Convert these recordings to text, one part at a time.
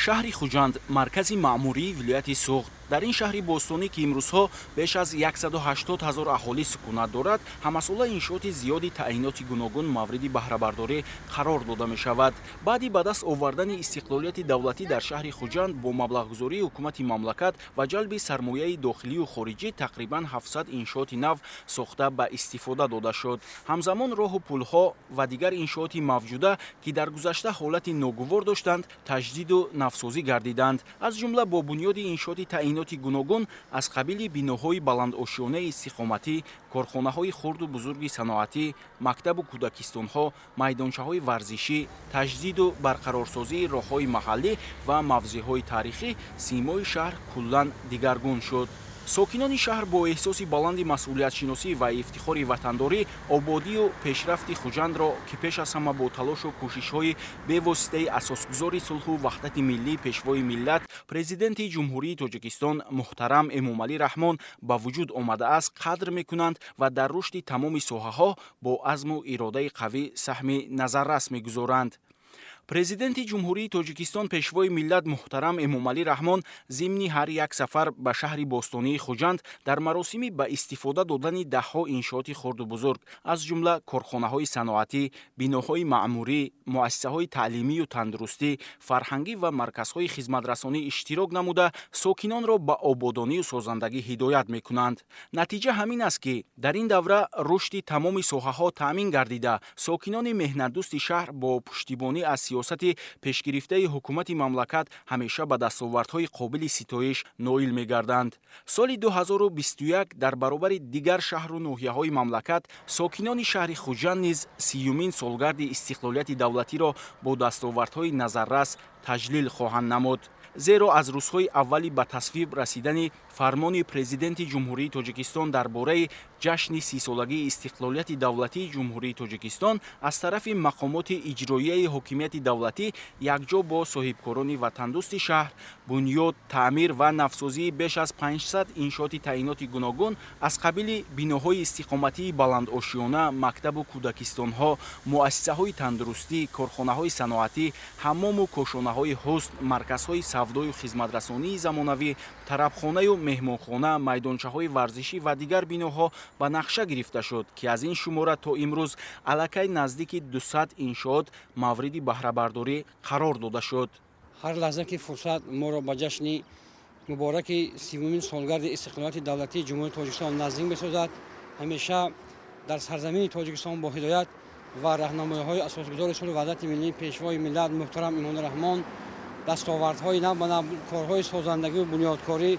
Шаҳри Хуҷанд маркази маъмурии вилояти Суғд. Дар ин шаҳри бостонӣ, ки имрӯзҳо беш аз 180 ҳазор аҳолӣ сукунат дорад, ҳамасола иншооти зиёди таъиноти гуногун мавриди баҳрабардорӣ қарор дода мешавад. Баъди ба даст овардани истиқлолияти давлатӣ дар шаҳри Хуҷанд бо маблағгузории ҳукумати мамлакат ва ҷалби сармояи дохилию хориҷӣ тақрибан 700 иншооти нав сохта ба истифода дода шуд. Ҳамзамон роҳу пулҳо ва дигар иншооти мавҷуда, ки дар гузашта ҳолати ногувор доштанд, таҷдиду навсозӣ гардиданд. Аз ҷумла бо бунёди иншооти таъиноти гуногун аз қабили биноҳои баландошёнаи истиқоматӣ, корхонаҳои хурду бузурги саноатӣ, мактабу кӯдакистонҳо, майдончаҳои варзишӣ, таҷдиду барқарорсозии роҳҳои маҳаллӣ ва мавзеъҳои таърихӣ симои шаҳр куллан дигаргун шуд. Сокинони шаҳр бо эҳсоси баланди масъулиятшиносӣ ва ифтихори ватандорӣ ободию пешрафти Хуҷандро, ки пеш аз ҳама бо талошу кӯшишҳои бевоситаи асосгузори сулҳу ваҳдати миллӣ, пешвои миллат, Президенти Ҷумҳурии Тоҷикистон муҳтарам Эмомалӣ Раҳмон ба вуҷуд омадааст, қадр мекунанд ва дар рушди тамоми соҳаҳо бо азму иродаи қавӣ саҳми назаррас мегузоранд. Президенти Ҷумҳурии Тоҷикистон, пешвои миллат муҳтарам Эмомалӣ Раҳмон зимни ҳар як сафар ба шаҳри бостонии Хуҷанд дар маросими ба истифода додани даҳҳо иншооти хурду бузург, аз ҷумла корхонаҳои саноатӣ, биноҳои маъмурӣ, муассисаҳои таълимию тандурустӣ, фарҳангӣ ва марказҳои хизматрасонӣ иштирок намуда, сокинонро ба ободонию созандагӣ ҳидоят мекунанд. Натиҷа ҳамин аст, ки дар ин давра рушди тамоми соҳаҳо таъмин гардида, сокинони меҳнатдӯсти шаҳр бо пуштибонӣ аз сиёсати пешгирифтаи ҳукумати мамлакат ҳамеша ба дастовардҳои қобили ситоиш ноил мегарданд. Соли 2021 дар баробари дигар шаҳру ноҳияҳои мамлакат сокинони шаҳри Хуҷанд низ 30-юмин солгарди истиқлолияти давлатиро бо дастовардҳои назаррас таҷлил хоҳанд намуд. Зеро аз рӯзҳои аввали ба тасвиб расидани фармони Президенти Ҷумҳурии Тоҷикистон дар бораи ҷашни 30-солагии истиқлолияти давлатии Ҷумҳурии Тоҷикистон аз тарафи мақомоти иҷроияи ҳокимияти давлатӣ якҷо бо соҳибкорони ватандӯсти шаҳр бунёд, таъмир ва навсозии беш аз 500 иншооти таъиноти гуногун аз қабили биноҳои истиқоматии баландошёна, мактабу кӯдакистонҳо, муассисаҳои тандурустӣ, корхонаҳои саноатӣ, ҳаммому кошонаҳои ҳусн, марказҳои савдою хизматрасонии замонавӣ, тарабхонаю меҳмонхона, майдончаҳои варзишӣ ва дигар биноҳо ба нақша гирифта шуд, ки аз ин шумора то имрӯз аллакай наздики 200 иншоот мавриди баҳрабардорӣ қарор дода шуд. Ҳар лаҳза ки фурсат моро ба ҷашни мубораки 30-умин солгарди истиқлолияти давлатии Ҷумҳурии Тоҷикистон наздик месозад, ҳамеша дар сарзамини Тоҷикистон бо ҳидоят ва раҳнамоиҳои асосгузори сулҳу ваҳдати миллӣ, пешвои миллат муҳтарам Эмомалӣ Раҳмон дастовардҳои нав ба нав, корҳои созандагию бунёдкорӣ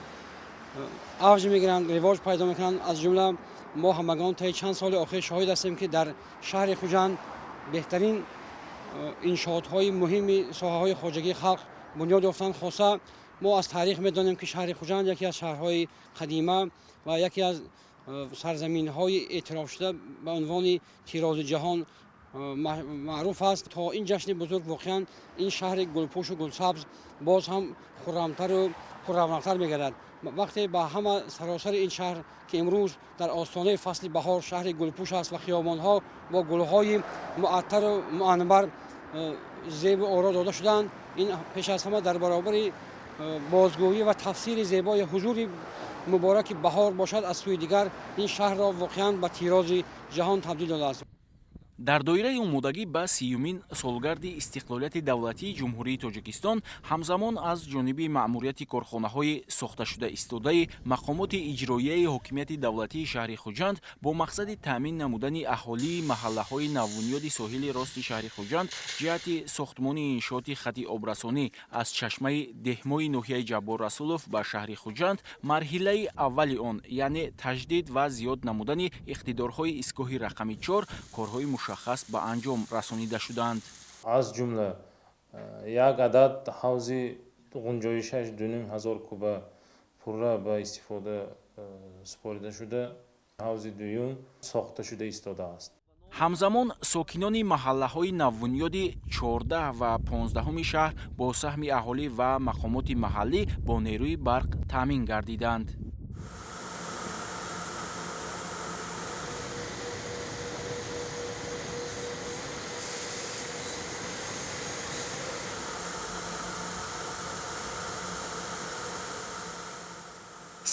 авҷ мегиранд, ривоҷ пайдо мекунанд. Аз ҷумла мо ҳамагон таи чанд соли охир шоҳид ҳастем, ки дар шаҳри Хуҷанд беҳтарин иншоотҳои муҳими соҳаҳои хоҷагии халқ бунёд ёфтанд. Хоса мо аз таърих медонем, ки шаҳри Хуҷанд яке аз шаҳрҳои қадима ва яке аз сарзаминҳои эътирофшуда ба унвони тирози ҷаҳон маъруф аст. То ин ҷашни бузург воқеан ин шаҳри гулпӯшу гулсабз боз ҳам хуррамтару пурравнақтар мегардад. Вақте ба ҳама саросари ин шаҳр, ки имрӯз дар остонаи фасли баҳор шаҳри гулпӯш аст ва хиёбонҳо бо гулҳои муаттару муанбар зебу оро дода шуданд, ин пеш аз ҳама дар баробари бозгӯӣ ва тафсири зебои ҳузури мубораки баҳор бошад, аз сӯи дигар ин шаҳрро воқеан ба тирози ҷаҳон табдил додааст. Дар доираи омодагӣ ба 30-юмин солгарди истиқлолияти давлатии Ҷумҳурии Тоҷикистон ҳамзамон аз ҷониби маъмурияти корхонаҳои сохташуда истодаи мақомоти иҷроияи ҳокимияти давлатии шаҳри Хуҷанд бо мақсади таъмин намудани аҳолии маҳаллаҳои навбунёди соҳили рости шаҳри Хуҷанд ҷиҳати сохтмони иншооти хати обрасонӣ аз чашмаи деҳмои ноҳияи Ҷаббор Расулов ба шаҳри Хуҷанд марҳилаи аввали он, яъне таҷдид ва зиёд намудани иқтидорҳои истгоҳи рақами 4 корҳои мушаххас ба анҷом расонида шуданд. Аз ҷумла як адад ҳавзи ғунҷоишаш 2500 куба пурра ба истифода супорида шуда, ҳавзи дуюм сохта шуда истодааст. Ҳамзамон сокинони маҳаллаҳои навбунёди 14 ва 15 шаҳр бо саҳми аҳолӣ ва мақомоти маҳаллӣ бо нерӯи барқ таъмин гардиданд.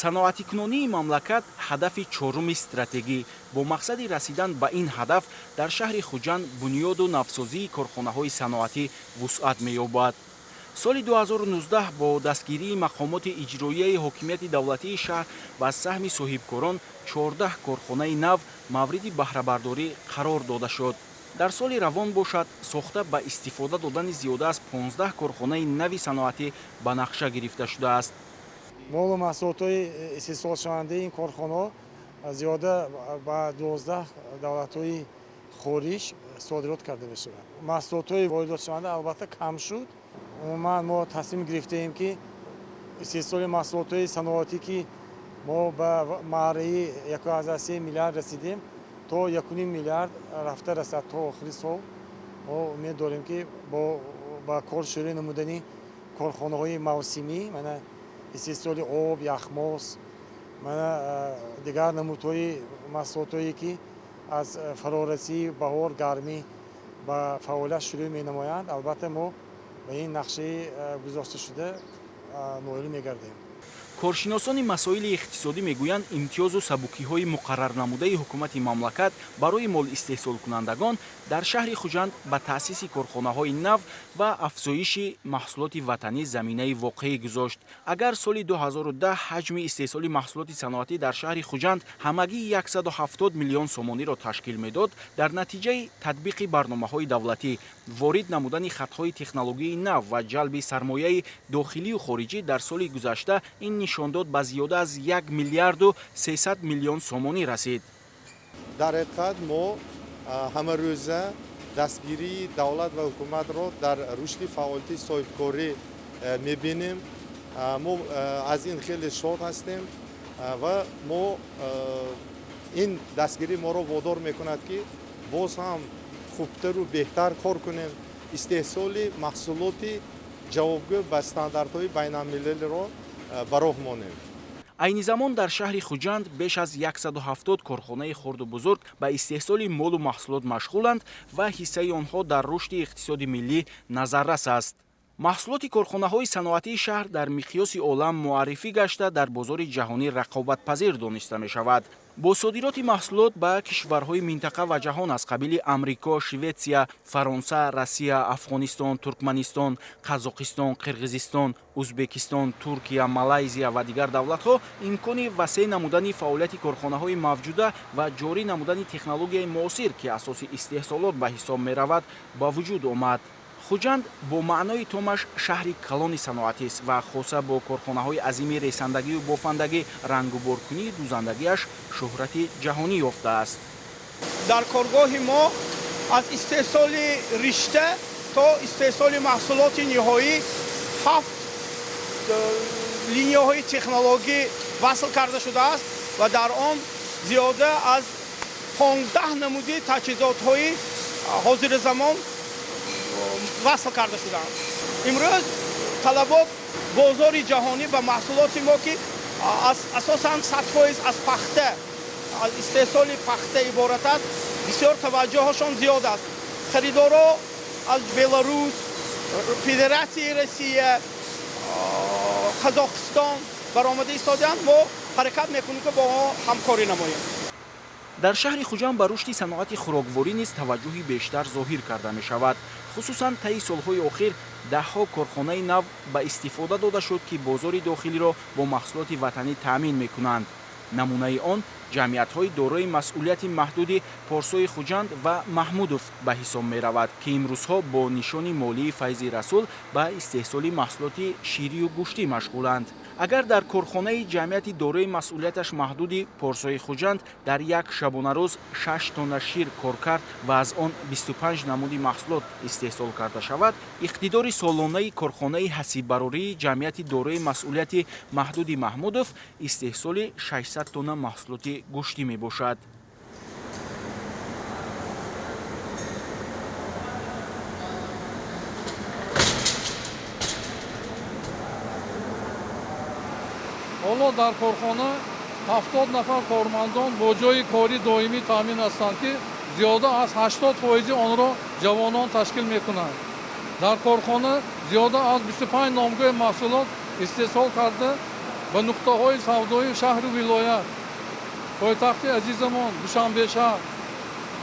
Саноатикунонии мамлакат ҳадафи чоруми стратегӣ. Бо мақсади расидан ба ин ҳадаф дар шаҳри Хуҷанд бунёду навсозии корхонаҳои саноатӣ вусъат меёбад. Соли 2019 бо дастгирии мақомоти иҷроияи ҳокимияти давлатии шаҳр ва саҳми соҳибкорон 14 корхонаи нав мавриди баҳрабардорӣ қарор дода шуд. Дар соли равон бошад, сохта ба истифода додани зиёда аз 15 корхонаи нави саноатӣ ба нақша гирифта шудааст. Молу маҳсулотҳои истеҳсолшавандаи ин корхонаҳо зиёда ба 12 давлатҳои хориҷ содирот карда мешавад. Маҳсулотҳои воридотшаванда албатта кам шуд. Умуман мо тасмим гирифтаем, ки истеҳсоли маҳсулотҳои саноатӣ, ки мо ба маҳраи 1,3 миллиард расидем, то 1,5 миллиард рафта расад то охири сол. Мо умед дорем, ки ба кор шурӯъ намудани корхонаҳои мавсимӣ, мана истеҳсоли об, яхмоз, мана дигар намудҳои маҳсулотҳое, ки аз фарорасии баҳор, гармӣ ба фаъолият шурӯъ менамоянд, албатта мо ба ин нақшаи гузошташуда ноил мегардем. Коршиносони масоили иқтисодӣ мегӯянд, имтиёзу сабукиҳои муқаррарнамудаи ҳукумати мамлакат барои молистеҳсолкунандагон дар шаҳри Хуҷанд ба таъсиси корхонаҳои нав ва афзоиши маҳсулоти ватанӣ заминаи воқеӣ гузошт. Агар соли 2010 ҳаҷми истеҳсоли маҳсулоти саноатӣ дар шаҳри Хуҷанд ҳамагӣ 170 миллион сомониро ташкил медод, дар натиҷаи татбиқи барномаҳои давлатӣ, ворид намудани хатҳои технологияи нав ва ҷалби сармояи дохилию хориҷӣ дар соли гузашта ин нишондод ба зиёда аз 1 миллиарду 300 миллион сомонӣ расид. Дар ҳақиқат мо ҳамарӯза дастгирии давлат ва ҳукуматро дар рушди фаъолияти соҳибкорӣ мебинем. Мо аз ин хеле шод ҳастем ва мо ин дастгирӣ моро водор мекунад, ки боз ҳам хубтару беҳтар кор кунем, истеҳсоли маҳсулоти ҷавобгӯ ба стандартҳои байналмилалиро ба роҳ монем. Айни замон дар шаҳри Хуҷанд беш аз 170 корхонаи хурду бузург ба истеҳсоли молу маҳсулот машғуланд ва ҳиссаи онҳо дар рушди иқтисоди миллӣ назаррас аст. Маҳсулоти корхонаҳои саноатии шаҳр дар миқёси олам муаррифӣ гашта, дар бозори ҷаҳонӣ рақобатпазир дониста мешавад. Бо содироти маҳсулот ба кишварҳои минтақа ва ҷаҳон аз қабили Амрико, Шветсия, Фаронса, Россия, Афғонистон, Туркманистон, Қазоқистон, Қирғизистон, Узбекистон, Туркия, Малайзия ва дигар давлатҳо имкони васеъ намудани фаъолияти корхонаҳои мавҷуда ва ҷорӣ намудани технологияи муосир, ки асоси истеҳсолот ба ҳисоб меравад, ба вуҷуд омад. Хуҷанд бо маънои томаш шаҳри калони саноатист ва хоса бо корхонаҳои азими ресандагию бофандагӣ, рангуборкунии дузандагиаш шӯҳрати ҷаҳонӣ ёфтааст. Дар коргоҳи мо аз истеҳсоли ришта то истеҳсоли маҳсулоти ниҳоӣ 7 линияҳои технологӣ васл карда шудааст ва дар он зиёда аз 15 намуди таҷҳизотҳои ҳозири замон васл карда шудаанд. Имрӯз талабот бозори ҷаҳонӣ ба маҳсулоти мо, ки асосан 100% аз пахта, аз истеҳсоли пахта иборат аст, бисёр таваҷҷӯҳашон зиёд аст. Харидоро аз Беларус, Федератсияи Россия, Қазоқистон баромада истодаанд. Мо ҳаракат мекунем, ки бо онҳо ҳамкорӣ намоем. Дар шаҳри Хуҷанд ба рушди саноати хӯрокворӣ низ таваҷҷӯҳи бештар зоҳир карда мешавад. Хусусан таи солҳои охир даҳҳо корхонаи нав ба истифода дода шуд, ки бозори дохилиро бо маҳсулоти ватанӣ таъмин мекунанд. Намунаи он ҷамъиятҳои дорои масъулияти маҳдуди Порсои Хуҷанд ва Маҳмудов ба ҳисоб меравад, ки имрӯзҳо бо нишони молии Файзи Расул ба истеҳсоли маҳсулоти ширию гӯштӣ машғуланд. Агар дар корхонаи ҷамъияти дорои масъулияташ маҳдуди Порсои Хуҷанд дар як шабонарӯз 6 тонна шир коркард ва аз он 25 намуди маҳсулот истеҳсол карда шавад, иқтидори солонаи корхонаи ҳасиббарории ҷамъияти дорои масъулияти маҳдуди Маҳмудов истеҳсоли 600 тонна маҳсулоти гӯштӣ мебошад. Ҳоло дар корхона 70 нафар кормандон бо ҷойи кори доимӣ таъмин ҳастанд, ки зиёда аз 80 фоизи онро ҷавонон ташкил мекунанд. Дар корхона зиёда аз 25 номгӯи маҳсулот истеҳсол карда. Ба нуқтаҳои савдои шаҳру вилоят, пойтахти азизамон Душанбе шаҳр,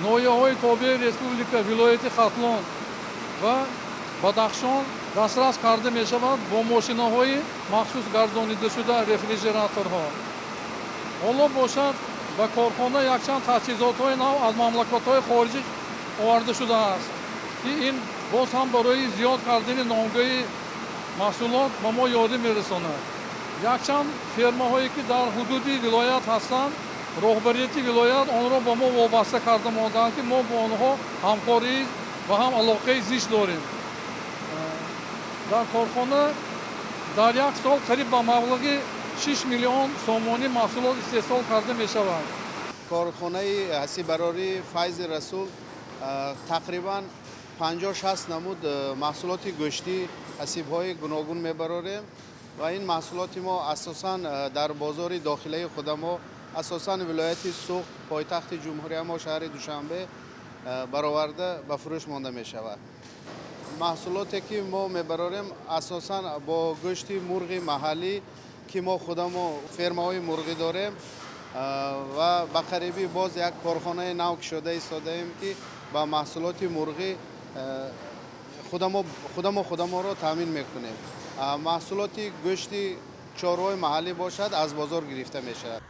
ноҳияҳои тобеи республика, вилояти Хатлон ва Бадахшон дастрас карда мешавад бо мошинаҳои махсус гардонидашуда, рефрижераторҳо. Ҳоло бошад, ба корхона якчанд таҷҳизотҳои нав аз мамлакатҳои хориҷӣ оварда шудааст, ки ин боз ҳам барои зиёд кардани номгӯи маҳсулот ба мо ёрӣ мерасонад. Якчанд фермаҳое, ки дар ҳудуди вилоят ҳастанд, роҳбарияти вилоят онро ба мо вобаста карда мондаанд, ки мо бо онҳо ҳамкорӣ ва ҳам алоқаи зич дорем. Дар корхона дар як сол қариб ба маблағи 6 миллион сомонӣ маҳсулот истеҳсол карда мешавад. Корхонаи ҳасиббарории Файзи Расул тақрибан 50-60 намуд маҳсулоти гӯштӣ, ҳасибҳои гуногун мебарорем ва ин маҳсулоти мо асосан дар бозори дохилаи худамо, асосан вилояти Суғд, пойтахти ҷумҳурия мо шаҳри Душанбе бароварда ба фурӯш монда мешавад. Маҳсулоте, ки мо мебарорем, асосан бо гӯшти мурғи маҳаллӣ, ки мо худамо фермаҳои мурғӣ дорем ва ба қарибӣ боз як корхонаи нав кушода истодаем, ки ба маҳсулоти мурғӣ худамо худаморо таъмин мекунем. Маҳсулоти гӯшти чорвои маҳаллӣ бошад, аз бозор гирифта мешавад.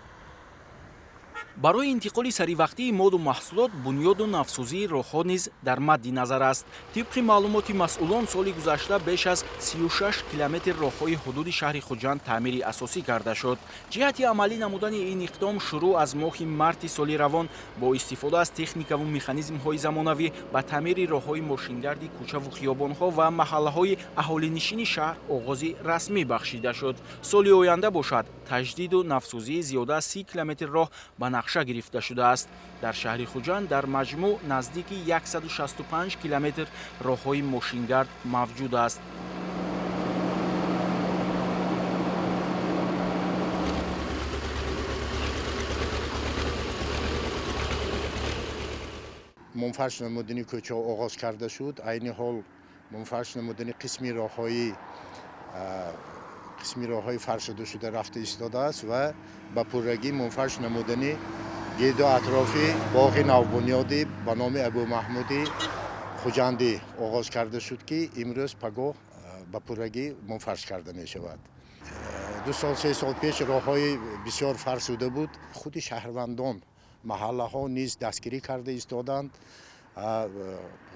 Барои интиқоли саривақтии моду маҳсулот бунёду навсозии роҳҳо низ дар мадди назар аст. Тибқи маълумоти масъулон, соли гузашта беш аз 36 километр роҳҳои ҳудуди шаҳри Хуҷанд таъмири асосӣ карда шуд. Ҷиҳати амалӣ намудани ин иқдом шурӯъ аз моҳи марти соли равон бо истифода аз техникаву механизмҳои замонавӣ ба таъмири роҳҳои мошингарди кӯчаву хиёбонҳо ва маҳаллаҳои аҳолинишини шаҳр оғози расмӣ бахшида шуд. Соли оянда бошад, таҷдиду навсозии зиёда аз 30 километр роҳ ба нақша гирифта шудааст. Дар шаҳри Хуҷанд дар маҷмӯъ наздики 165 километр роҳҳои мошингард мавҷуд аст. Мунфарш намудани кӯчаҳо оғоз карда шуд. Айни ҳол мунфарш намудани қисми роҳҳои фарсудашуда рафта истодааст ва ба пуррагӣ мунфарш намудани гирду атрофи боғи навбунёдӣ ба номи Абумаҳмуди Хуҷандӣ оғоз карда шуд, ки имрӯз пагоҳ ба пуррагӣ мунфарш карда мешавад. 2 сол, 3 сол пеш роҳҳои бисёр фарсуда буд. Худи шаҳрвандон, маҳаллаҳо низ дастгирӣ карда истоданд.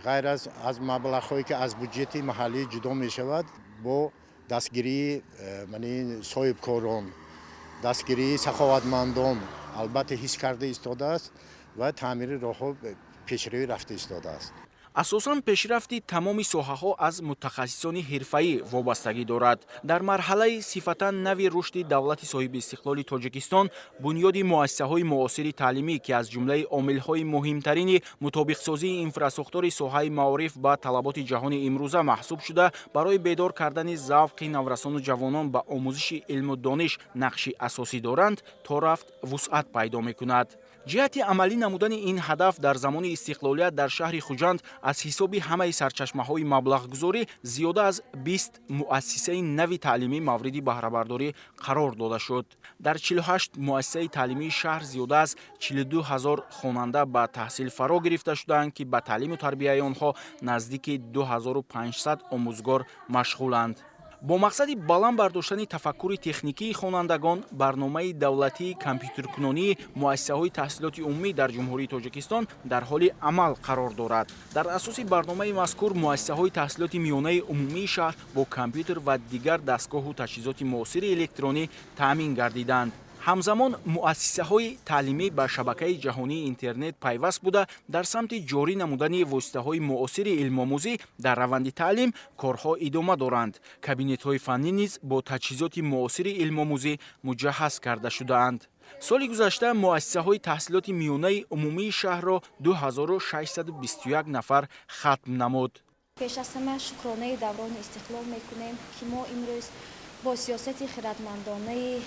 Ғайр аз маблағҳое, ки аз буҷети маҳаллӣ ҷудо мешавад, бо дастгирии соҳибкорон, дастгирии саховатмандон албатта ҳис карда истодааст ва таъмири роҳҳо пешравӣ рафта истодааст. Асосан пешрафти тамоми соҳаҳо аз мутахассисони ҳирфаӣ вобастагӣ дорад. Дар марҳалаи сифатан нави рушди давлати соҳибистиқлоли Тоҷикистон бунёди муассисаҳои муосири таълимӣ, ки аз ҷумлаи омилҳои муҳимтарини мутобиқсозии инфрасохтори соҳаи маориф ба талаботи ҷаҳони имрӯза маҳсуб шуда, барои бедор кардани завқи наврасону ҷавонон ба омӯзиши илму дониш нақши асосӣ доранд, то рафт вусъат пайдо мекунад. Ҷиҳати амалӣ намудани ин ҳадаф дар замони истиқлолият дар шаҳри Хуҷанд аз ҳисоби ҳамаи сарчашмаҳои маблағгузорӣ зиёда аз 20 муассисаи нави таълимӣ мавриди баҳрабардорӣ қарор дода шуд. Дар 48 муассисаи таълимии шаҳр зиёда аз 42 ҳазор хонанда ба таҳсил фаро гирифта шудаанд, ки ба таълиму тарбияи онҳо наздики 2500 омӯзгор машғуланд. Бо мақсади баланд бардоштани тафаккури техникии хонандагон барномаи давлатии компютеркунонии муассисаҳои таҳсилоти умумӣ дар Ҷумҳурии Тоҷикистон дар ҳоли амал қарор дорад. Дар асоси барномаи мазкур муассисаҳои таҳсилоти миёнаи умумии шаҳр бо компютер ва дигар дастгоҳу таҷҳизоти муосири электронӣ таъмин гардиданд. Ҳамзамон муассисаҳои таълимӣ ба шабакаи ҷаҳонии интернет пайваст буда, дар самти ҷорӣ намудани воситаҳои муосири илмомӯзӣ дар раванди таълим корҳо идома доранд. Кабинетҳои фаннӣ низ бо таҷҳизоти муосири илмомӯзӣ муҷаҳҳаз карда шудаанд. Соли гузашта муассисаҳои таҳсилоти миёнаи умумии шаҳрро 2621 нафар хатм намуд. Пеш аз ҳама шукронаи даврони истиқлол мекунем, ки мо имрӯз бо сиёсати хиратмандонаи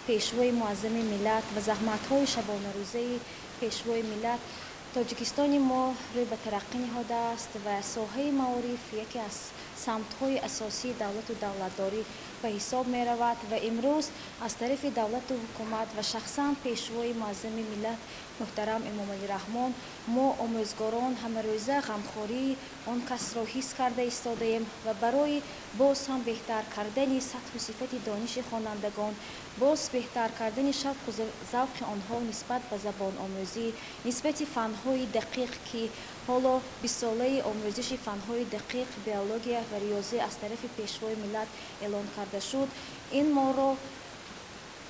Пешвои муаззами миллат ва заҳматҳои шабонарӯзаи Пешвои миллат Тоҷикистони мо рӯй ба тараққӣ ниҳодааст ва соҳаи маориф яке аз Самтҳои асосии давлату давлатдорӣ ба ҳисоб меравад ва имрӯз аз тарафи давлату ҳукумат ва шахсан Пешвои муаззами миллат муҳтарам Эмомалӣ Раҳмон мо омӯзгорон ҳамарӯза ғамхории он касро ҳис карда истодаем ва барои боз ҳам беҳтар кардани сатҳу сифати дониши хонандагон, боз беҳтар кардани шавқу завқи онҳо нисбат ба забономӯзӣ, нисбати фанҳои дақиқ, ки ҳоло бистсолаи омӯзиши фанҳои дақиқ, биология ва риёзӣ аз тарафи Пешвои миллат эълон карда шуд, ин моро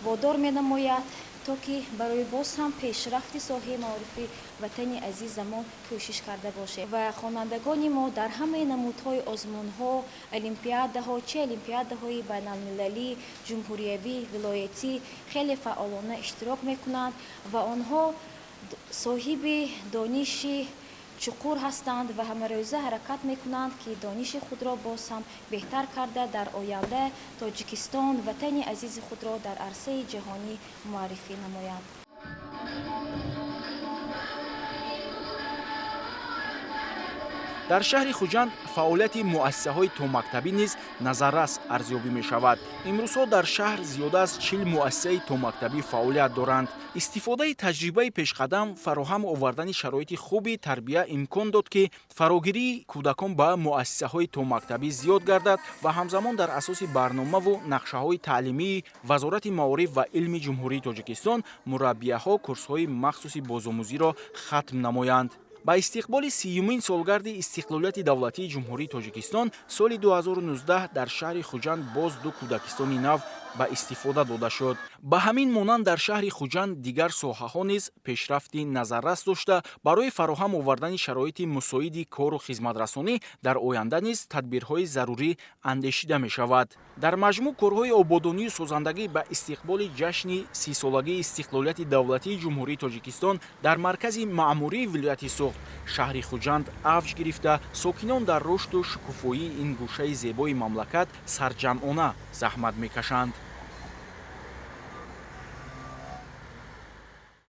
водор менамояд, то ки барои боз ҳам пешрафти соҳаи маорифи ватани азизамон кӯшиш карда бошем. Ва хонандагони мо дар ҳамаи намудҳои озмунҳо, олимпиадаҳо, чи олимпиадаҳои байналмилалӣ, ҷумҳуриявӣ, вилоятӣ хеле фаъолона иштирок мекунанд ва онҳо соҳиби дониши чуқур ҳастанд ва ҳамарӯза ҳаракат мекунанд, ки дониши худро боз ҳам беҳтар карда, дар оянда Тоҷикистон, ватани азизи худро дар арсаи ҷаҳонӣ муаррифӣ намоянд. Дар шаҳри Хуҷанд фаъолияти муассисаҳои томактабӣ низ назаррас арзёбӣ мешавад. Имрӯзҳо дар шаҳр зиёда аз 40 муассисаи томактабӣ фаъолият доранд. Истифодаи таҷрибаи пешқадам, фароҳам овардани шароити хуби тарбия имкон дод, ки фарогирии кӯдакон ба муассисаҳои томактабӣ зиёд гардад ва ҳамзамон дар асоси барномаву нақшаҳои таълимии Вазорати маориф ва илми Ҷумҳурии Тоҷикистон мураббияҳо курсҳои махсуси бозомӯзиро хатм намоянд. Ба истиқболи 30-юмин солгарди истиқлолияти давлатии Ҷумҳурии Тоҷикистон соли 2019 дар шаҳри Хуҷанд боз ду кӯдакистони нав ба истифода дода шуд. Ба ҳамин монанд дар шаҳри Хуҷанд дигар соҳаҳо низ пешрафти назаррас дошта, барои фароҳам овардани шароити мусоиди кору хизматрасонӣ дар оянда низ тадбирҳои зарурӣ андешида мешавад. Дар маҷмӯъ корҳои ободонию созандагӣ ба истиқболи ҷашни 30-солагии истиқлолияти давлатии Ҷумҳурии Тоҷикистон дар маркази маъмурии вилояти Суғд, шаҳри Хуҷанд авҷ гирифта, сокинон дар рушду шукуфоии ин гӯшаи зебои мамлакат сарҷамъона заҳмат мекашанд.